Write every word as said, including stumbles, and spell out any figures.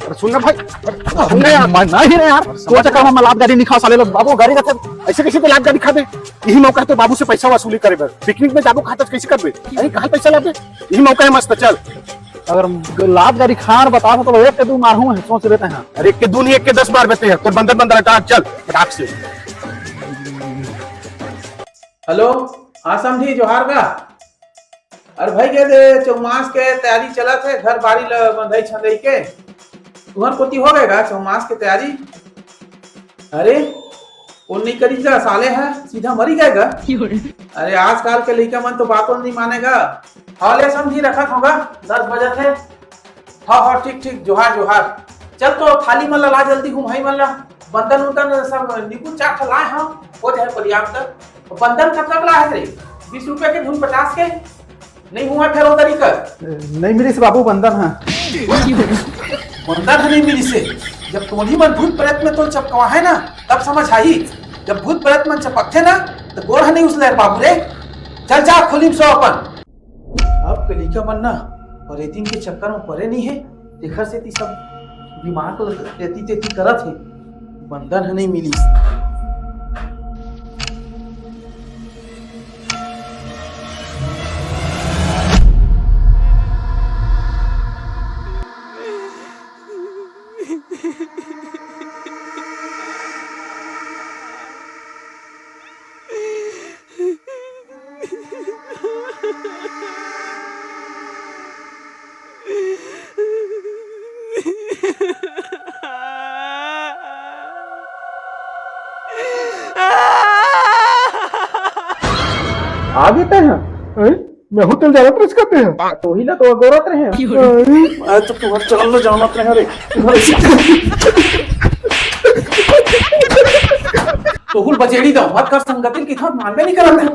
अरे सुन ना भाई, अरे सुन ना यार। मैं नहीं रे यार, तोर चक्कर में मैं लात गारी नहीं खांव साले लोग। बाबू गारी रथे, अइसे कइसे तैं लात गारी खाबे? इही मौका हे तोर बाबू से पइसा वसूली करे बर। पिकनिक में जाबो खातस कइसे करबे? अरे कहाँ पइसा लाबे? इही मौका हे मस्त, चल। अगर लात गारी खांव बताथस तो एक के दू मारहूँ, सोच लेते हैं। अरे एक के दू नहीं, एक के दस मारबे तैं, तोर बंदन बंदन हटा, चल फटाक से। हेलो, हाँ समधी, जोहार गा। अरे भाई, कहे दे, चौमास के तैयारी चलत हे, घर बारी ल बंधई छंदई के। तुहर कोती हो गे गा चौमास के तैयारी? अरे, वो नहीं करिस गा साले ह, सीधा मरी गे गा। अरे, आजकल के लइका मन तो बातो नहीं माने गा। हाँ ले समधी, रखत हों गा, दस बजत हे। हाँ, हाँ, ठीक, ठीक, जोहार, जोहार। चल तो थाली मन ला ला जल्दी, हूँ भाई मन ला। बंदन उंदन सब नींबू चाट लाए हंव, हो जाए पर्याप्त। बंदन कतका के लाए हस रे? बीस रुपया के धुन पचास के? नहीं हुआ फेर उधर ही कर। नहीं मिलिस बाबू बंदन ह। बंदन ह नहीं मिलिस हे। जब टोली मन भूत प्रेत में तो चपकवा है ना, तब समझ आही। जब भूत प्रेत मन चपकथे ना, तो गोड़ ह नहीं उसले बाबू रे। चल जा खोली में सो अपन। अब के लइका मन ना परेतिन के चक्कर में परे नहीं हे, तेखर सेती सब दिमाग ल एती तेती करत हे। बंदन ह नहीं मिलिस। आ गे तैं ह? हैं? मैं हूँ तेल जानत रहिस का तैं ह? तोही ला तो अगोरत रहे हैं। अरे तो तुम्हारे चल लो जानत रहे रे। तोहुल बजेड़ी दो, मत कर संगति की था, मानबे नहीं करत है।